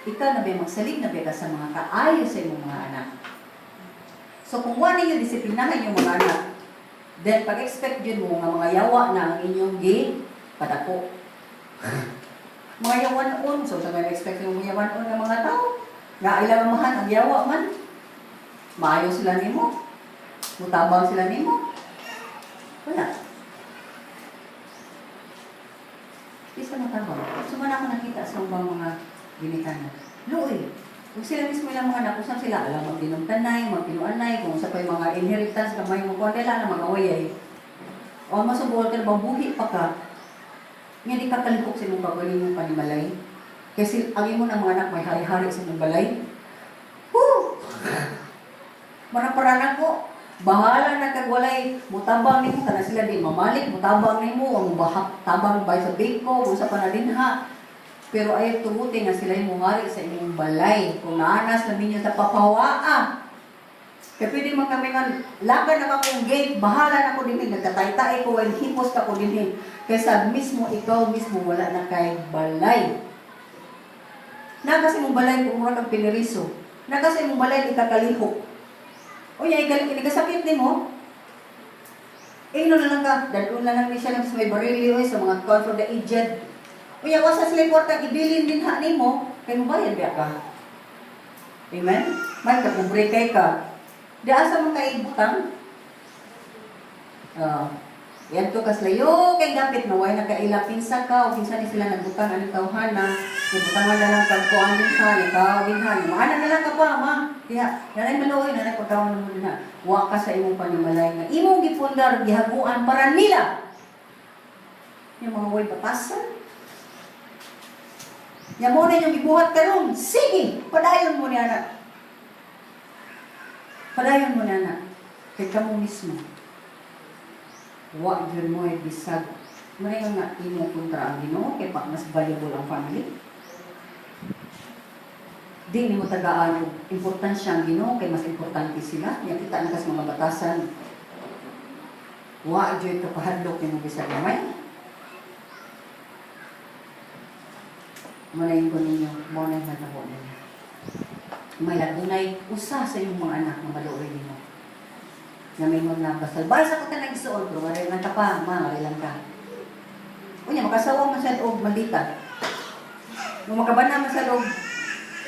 ikaw na ba magsalig na ba ka sa mga kaayo sa imong mga anak. So kung wala ninyo disiplinahan yung mga anak, then pag-expect yun mo nga mga yawa na ang inyong gi padako. Mga yawanon, so sa mga expect yung mga yawanon ng mga tao, nga ilang mamahan ang yawa man, maayo sila nimo, mutabang sila nimo, wala. Di sa matabang. So man ako nakita sa ubang mga ginikanan. Luoy. Kung sila mismo ilang mga anak, kung saan sila, alam magtinong-tanay, magtinuanay, kung sa pa yung mga inheritance, kamay mo, kung nila na mga wayay. O masubuol ka na bang buhi pa ka, nga di ka kalihok sa imong kagaling mong panimalay. Kasi ang imo ng mga anak may hari-hari sa imong balay. Woo! Manaparana ko. Bahala na kag walay mutabang nimo kana sila di mamalik, mutabang nimo ang bahak tabang bay sa biko, kung sa panadinha. Pero ay tumuti nga sila yung hari sa inyong balay. Kung naanas na ninyo sa papawaa. Kaya pwede man kami nga, laban na akong gate, bahala na ko dinhi, nagkatay-tay ko, while hipos ka ko dinhi. Kaysa mismo, ikaw mismo, wala na kay balay. Na kasi mong balay, kung mura kang piniriso. Na kasi mong balay, ikakalihok. O yan, ikasakit ni mo. Eh, ino na lang ka, dadun na lang ni siya lang sa may barili, oy, sa mga call for the aged. Unya, wasa sila kwarta, ibilin din ha nimo, kay mo bayad biya ka. Amen? May kapobre kay ka. Di asa man kay butang? Yan to kaslayo kay gapit na way nakaila kinsa ka o kinsa ni sila nagbutang anong tawhana, nabutangan na lang kag kuan din ha, ikaw din ha, maana na lang ka pa ma. Kaya nanay maluoy nanay pagkaon mo na. Wa ka sa imong panimalay nga imong gipundar gihaguan para nila. Yung mga way batasan. Nya mo na inyong gibuhat karon. Sige, padayon mo niya na. Padayon mo na na. Kay kamo mismo. Wa gyud mo ay bisag. Muna yung nga imo kontra ang Ginoo kay pa mas valuable ang family. Di nimo tagaan og importansya ang Ginoo kay mas importante sila. Nya kita na kas mga batasan. Wa jud kapahadlok nimo bisag gamay. Manayin ko ninyo, mo na natabo ninyo. May ladunay usa sa imong mga anak nga maluoy nimo. Nga mingon na basal, "Bay sa ko tanang igsuon," pero maril lang ka pa, ma, maril lang ka. Unya, makasawa man siya og maldita. Nung makabana man sa loob,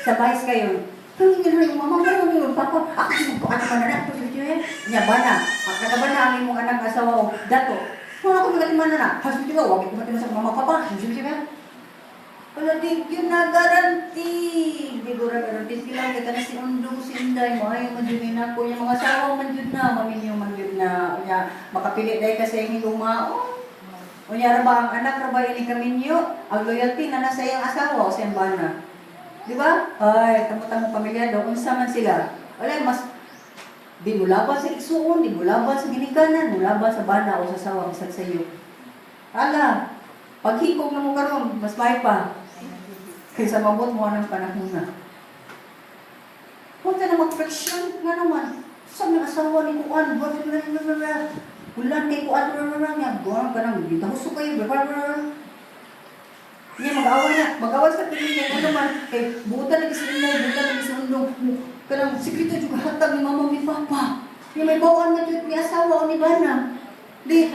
sa bahis kayo, "Ay, nga yung mama, nga yung papa, ako yung ano ka na na, nya bana, nakabana ang imong anak asawa o dato, wala ko nagatiman na na, hasil ka, wag ko matiman sa mama papa, hasil ka." Wala, di yun na guarantee. Di ko na guarantee. Sila, kita na si Undong, si Inday, maayo man jud na ko. Yung mga asawa man jud na, maminyo man jud na. Unya, makapili dahil kasi yung lumaon. Unya ra ba ang anak ra ba ini kaminyo? Ang loyalty na nasa iyang asawa o sa iyang bana. Di ba? Ay, tamo-tamo pamilya daw, unsa man sila. Wala, mas di mo laban sa igsuon, di mo laban sa ginikanan, mo laban sa bana o sa asawa, bisag sa iyo. Ala, paghikog na mo karon, mas may pa. Kaysa mabot mo ang panahon na. Huwag ka na mag-friction nga naman. Sa mga asawa ni Kuan, blah, blah, blah, blah, blah. Ulan kay Kuan, blah, blah, blah, nga, buwan ka nang, gitahuso kayo, blah, blah, blah. Niya, mag-away na, mag-away sa pili niya, ano man, kay buta na kasi inay, buta na kasi undong, kanang sikreto juga hatag ni mama ni papa. Niya may bawaan na jud ni asawa o ni bana. Di,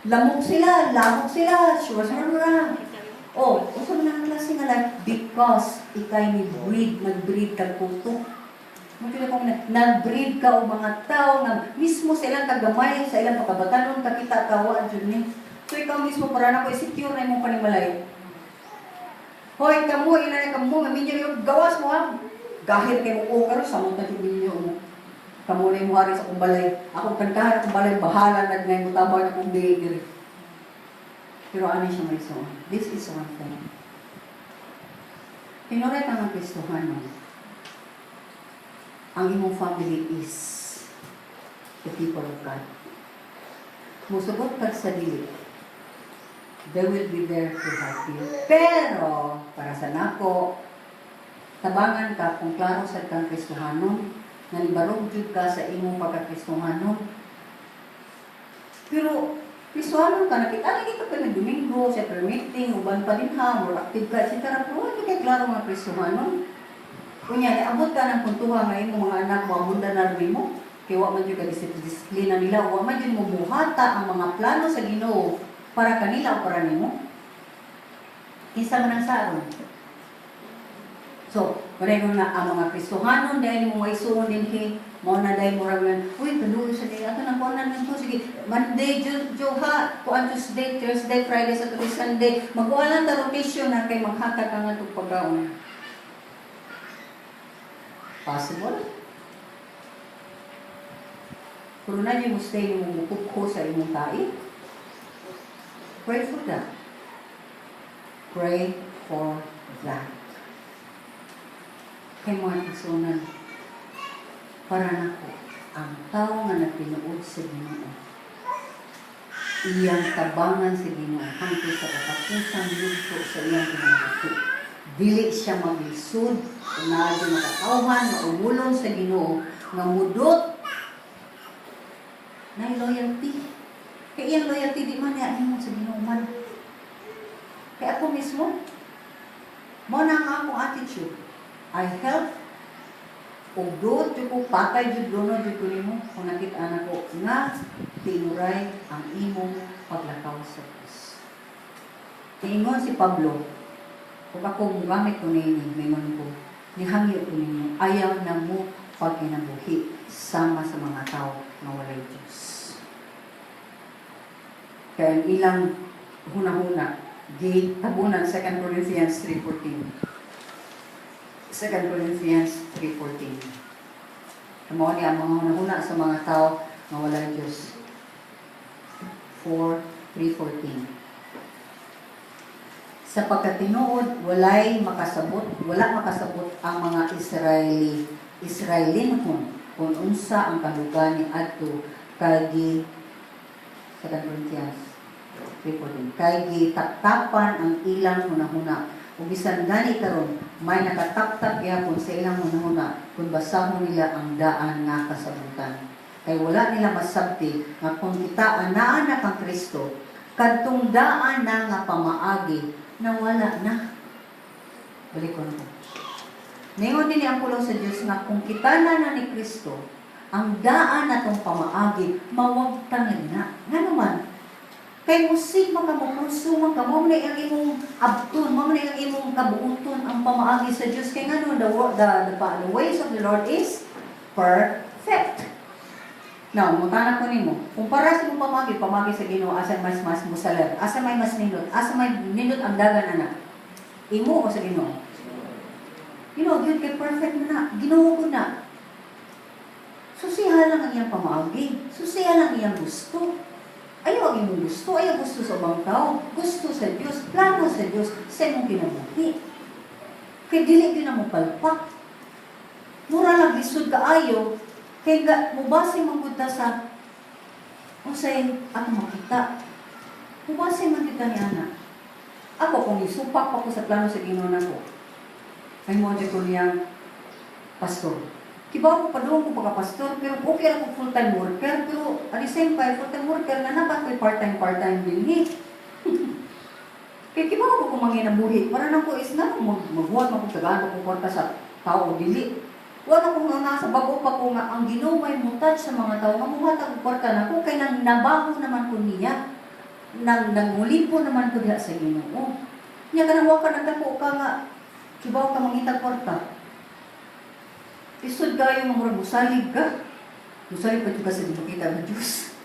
lamok sila, sure, sure, sure. Oh, unsa man ang klase nga life? Because ikay ni breed, nag-breed kag kuto. Mo kung nag-breed ka og mga tao nga mismo sa ilang kagamay, sa ilang pagkabatanon, kakita ka wa jud ni. So ikaw mismo para nako i-secure na imong panimalay. Hoy, kamo ina kamo nga minyo yung gawas mo ha. Gahil kay mo o karon sa mo ta jud minyo mo. Kamo na yung hari sa akong balay. Akong kantahan akong balay, bahala na ngay mo tabang akong diri. Pero ano siya may so? This is one thing. Tinuray ka ng Kristohano. Ang imong family is the people of God. Musugot kag sa dili, they will be there to help you. Pero, para sa nako, tabangan ka kung klaro sa kang Kristohanon, nga nibarog jud ka sa imong pagka-Kristohanon. Pero, Kristohanon ka, nakita lagi ka pa ng Domingo, sa prayer meeting, uban pa din ha, more active ka, etc. Pero wala kay klaro nga Kristohanon. Kunya, niabot ka ng puntuha nga imong mga anak mo, abunda na rin mo, kay wa man jud ka disiplina nila, wa man jud mo buhata ang mga plano sa Ginoo para kanila o para nimo. Kinsa man ang saron? So, pareho na ang mga Kristohanon dahil mo maisuon din mo na dahil mo raman, "Uy, kaluoy sa day, ato nang kuan na to, sige, Monday, Joha, kuan Tuesday, Thursday, Friday, Saturday, Sunday, magkuha lang ta rotation na kay maghatag ka nga itong pagkaon." Possible? Pero na mo stay mo mukukho sa imong tai. Pray for that. Pray for that. Kay mga kasunan, para nako, ang tao nga nagtinuod sa Ginoo, iyang tabangan sa Ginoo hangtod sa katapusang yugto sa iyang kinabuhi. Dili siya maglisod kung naa gyud makatawhan, maumulon sa Ginoo nga mudot na loyalty. Kay iyang loyalty di man niya nimo sa Ginoo man. Kay ako mismo, mo na ang akong attitude. I help ug doon jud ko patay jud luno jud ko nimo kung nakita nako nga tinuray ang imong paglakaw sa Diyos. Ingon si Pablo, kung ako mugamit ko nini, mingon ko, nihangyo ko ninyo, ayaw na mo pagkinabuhi sama sa mga tao nga walay Diyos. Kaya ang ilang hunahuna, gitabunan 2 Corinthians 3:14. 2 Corinthians 3:14. Mao ni ang mga hunahuna sa mga tao nga walay Diyos. 4, 3:14. Sapagkat tinuod, walay makasabot, wala makasabot ang mga Israelinhon kung unsa ang kahulugan ni adto kay gi 2 Corinthians 3:14 kay gitaptapan ang ilang hunahuna ug bisan gani karon. May nakataptap gihapon sa ilang hunahuna kung basahon nila ang daan nga kasabutan. Kay wala nila masabti nga kung kita anaa na kang Kristo, kadtong daan na nga pamaagi nawala na. Balikon ko. Ningon din ang pulong sa Diyos nga kung kita na na ni Kristo, ang daan na tong pamaagi, mawagtang na. Nga naman, kay musig man ka mo, konsumo ka, mao man ang imong abton, mao man ang imong kabuuton ang pamaagi sa Diyos. Kay nga no, the ways of the Lord is perfect. Now, mutana ko nimo, kumpara sa imong pamaagi, pamaagi sa Ginoo, asa mas mas musaler, asa may mas nindot, asa may nindot ang dagan ana? Imo o sa Ginoo? Ginoo gyud, kay perfect na na. Ginoo ko na. Susiha lang ang iyang pamaagi. Susiha lang ang iyang gusto. Ayaw ang imong gusto, ayaw gusto sa ubang tao, gusto sa Dios, plano sa Dios sa imong kinabuhi. Kay dili gyud na mo palpak. Mura lang lisod kaayo kay ga mubase man gud ta sa unsay atong makita. Mubase man gyud ta ni ana. Ako, kung isupak pa ko sa plano sa Ginoo nako. Ay mo ko niyang pastor. Kibaw ko padung ko pagka pastor, pero okay ra ko full-time worker, pero at the same time, full-time worker na napat ko'y part-time, part-time din eh. Kay kibaw ko kung manginabuhi, para nang ko is na magbuhat man kong tagaan ko kwarta sa tao dili. Wala ko nga sa bago pa ko nga ang Ginoo may mutouch sa mga tao nga muhatag og kwarta nako kay nang nabaho naman ko niya. Nang nangulipo naman ko diha sa Ginoo. Nya kanang wa ka nagdako ka nga kibaw ka mangitag kwarta. Isod kayo nga murag musalig ka. Musalig pa jud ka sa di makita ng Diyos.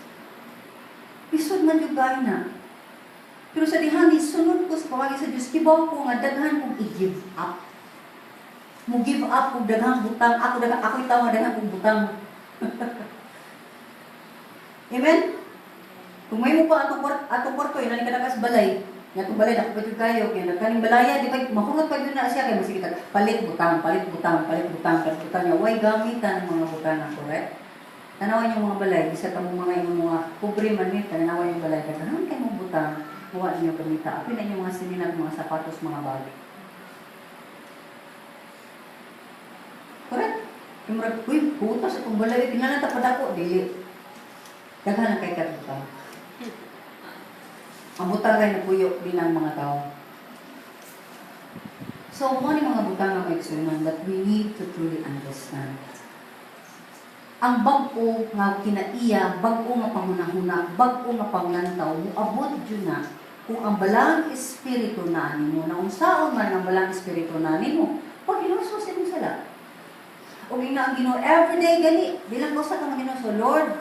Isod man jud kayo na. Pero sa dihang sunod ko sa pamagi sa Diyos, kibaw ko nga daghan kong i-give up. Mo give up og daghang butang. Ako daghang, ako itaw nga daghan kong butang. Amen? Kung may mo pa atong kwarto, yun ka nakas balay. Nga atong balay, dako pa jud kayo. Kaya nagkaning balaya, di pa, mahurot pa jud na siya. Kaya masige palit butang, palit butang, palit butang, palit butang. Nga, way gamitan ng mga butang na, correct? Tanawan yung mga balay, bisa ka mo mga yung mga pobre man ni, tanawan yung balay, daghan kay mong butang, wa ninyo gamita. Apil na inyong mga sinilag, mga sapatos, mga bag. Correct? Yung murag, uy, putas atong balay, kinahanglan ta padako, dili. Daghan ang kay butang. Ang butang ray napuyo din ang mga tao. So, mo ni mga butang nga maigsunan that we need to truly understand. Ang bag-o nga kinaiya, bag-o nga panghunahuna, bag-o nga panglantaw, muabot jud na kung ang Balaang Espiritu na nimo, na unsaon man ang Balaang Espiritu na nimo, pag ginuso sa imong sala. O nga ang Ginoo everyday gani, bilang ko sa kang Ginoo, so Lord,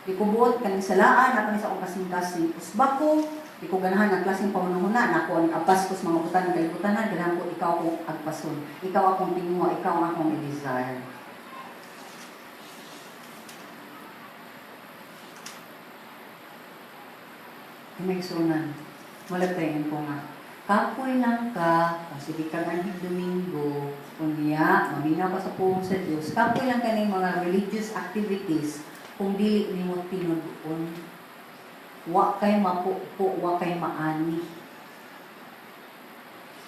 di ko buot kaning salaan, ako ni sa akong kasing-kasing usbako, di ko ganahan ang klaseng panghunahuna, nako ang apas ko sa mga butang ng kalibutan, ganahan ko ikaw akong agpason, ikaw akong tinguha, ikaw ang akong i-desire. May sunan, wala tayo ko nga. Kapoy lang ka, sige ka anhig Domingo, unya, maminaw ka sa pulong sa Diyos, kapoy lang ka ng mga religious activities, kung dili nimo tinud-on, wa kay mapupo, wa kay maani.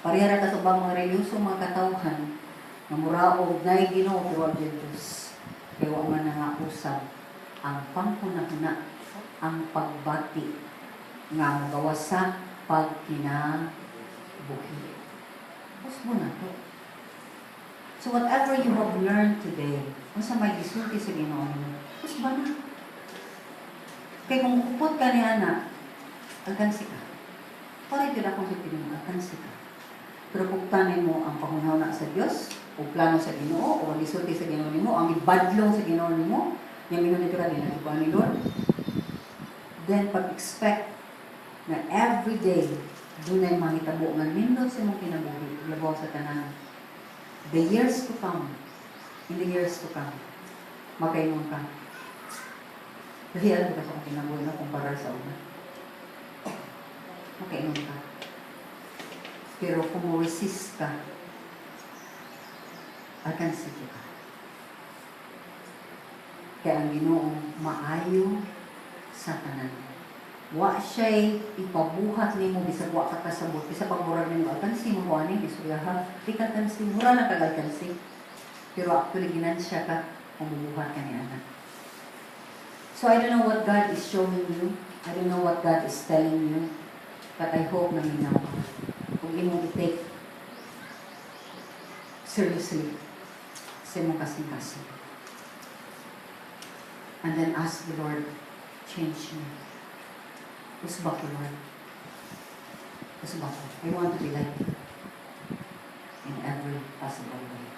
Parehara ka sa ubang mga relihiyoso mga katawhan, nga muraog nay Ginoo pero wa gyud Diyos. Kay wa man nga usab ang panghunahuna, ang pagbati nga mogawas sa pagkinabuhi. Usbo na to. So whatever you have learned today, unsa may gisulti sa Ginoo nimo, usba na. Kay kung kupot ka ni ana, alkansi ka. Para gyud akong sulti nimo, alkansi ka. Pero kung mo ang panghunahuna sa Dios, o plano sa Ginoo, o ang gisulti sa Ginoo nimo, ang gibadlong sa Ginoo nimo, yang ingon dito ka ni ni Lord. Then pag-expect na every day dunay mahitabo nga nindot sa imong kinabuhi, labaw sa tanan. The years to come, in the years to come, makaingon ka. Real ka sa akong kinabuhi no, kumpara sa una. Makaingon ka. Pero kung mo-resist ka, alkansi ka. Kaya ang Ginoo maayo sa tanan. Wa siya'y ipabuhat nimo bisag wa ka kasabot, bisag pagmurag nimo alkansi mo ani istoryaha, di ka alkansi, mura na kag alkansi. Pero actually ginansya ka kung mubuhat ka ni ana. So I don't know what God is showing you. I don't know what God is telling you. But I hope na minaw ka. Kung imong i-take seriously sa imong kasing-kasing. And then ask the Lord, "Change me. Usba ko, Lord. Usba ko. I want to be like you in every possible way."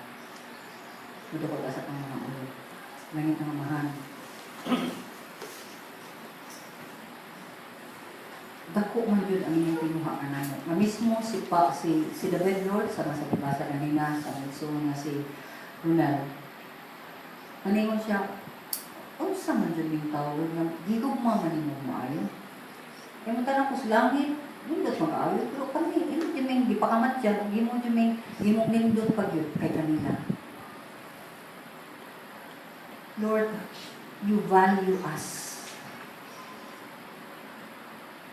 Mudako ta sa atong mga ulo. Langit nga Amahan, dako man jud ang inyong tinuha kanamo. Nga mismo si pa, si si David, Lord, sa mga gibasa kanina sa igsoon nga si Ronel. Maningon siya, "Unsa man jud ning tao, Lord, nga gigugma man nimo maayo. Kay mo ko sa langit, nindot man kaayo, pero kami, imo jud ming gipakamatyan, ug imo jud ming imong nindot pa gyud kay kanila." Lord, you value us.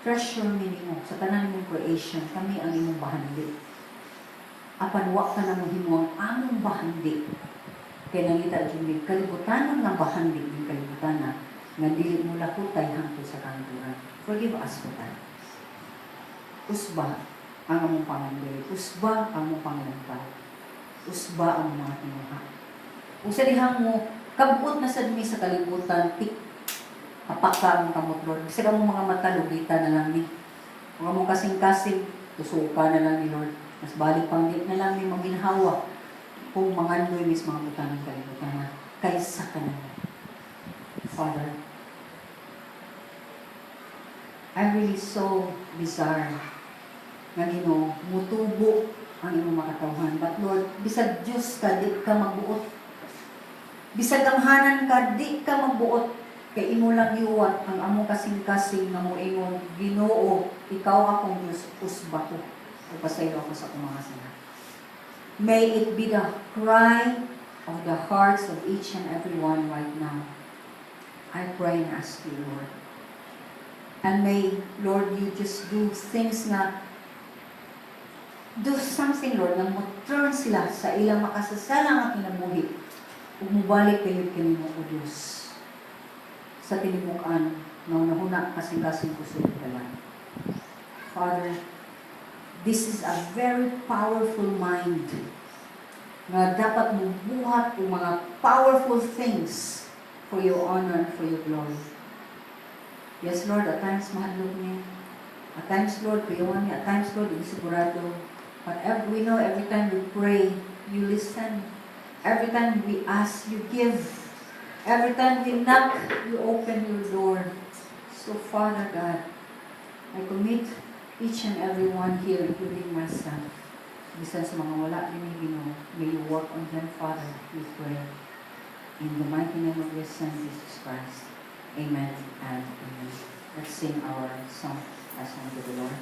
Treasure mi nimo sa tanan nimong creation, kami ang imong bahandi. Apan wa ka na mo himo ang among bahandi. Kay nangita jud mi kalibutan nga bahandi ning kalibutan na nga dili mo lakutay hangtod sa kahangturan. Forgive us for that. Usba ang among pangandoy, usba ang among pangilantaw, usba ang mga tinuha. Ug sa dihang mo, kabuot na sad mi sa kalibutan, tik apaka ang kamot, Lord. Bisag among mga mata, lugita na lang ni. Kung among kasing-kasing, tusuka na lang ni, Lord. Mas balik pang di na lang ni maginhawa kung mangandoy mis mga butang ng kalibutan na kaysa kanamo. Father, I really so desire nga, Ginoo, mutubo ang imong makatawhan. But Lord, bisag Diyos ka, di ka magbuot. Bisag gamhanan ka, di ka magbuot. Kay imo lang giuwat ang among kasing-kasing nga moingon, "Ginoo, ikaw akong Diyos, usba ko. O pasaylo ako sa akong mga sala." May it be the cry of the hearts of each and every one right now. I pray and ask you, Lord. And may, Lord, you just do things nga, do something, Lord, nga mo turn sila sa ilang makasasala nga kinabuhi ug mubalik kayo kanimo, O Diyos, sa tinimuk-an nga hunahuna, kasing-kasing, kusog, dala. Father, this is a very powerful mind nga dapat mubuhat og mga powerful things for your honor and for your glory. Yes, Lord, at times mahadlok mi. At times, Lord, kuyawan mi. At times, Lord, hindi sigurado. But we know every time we pray, you listen. Every time we ask, you give. Every time we knock, you open your door. So, Father God, I commit each and every one here, including myself. Bisan sa mga wala din, Ginoo, may you work on them, Father, we pray. In the mighty name of your Son, Jesus Christ. Amen and amen. Let's sing our song, our song to the Lord.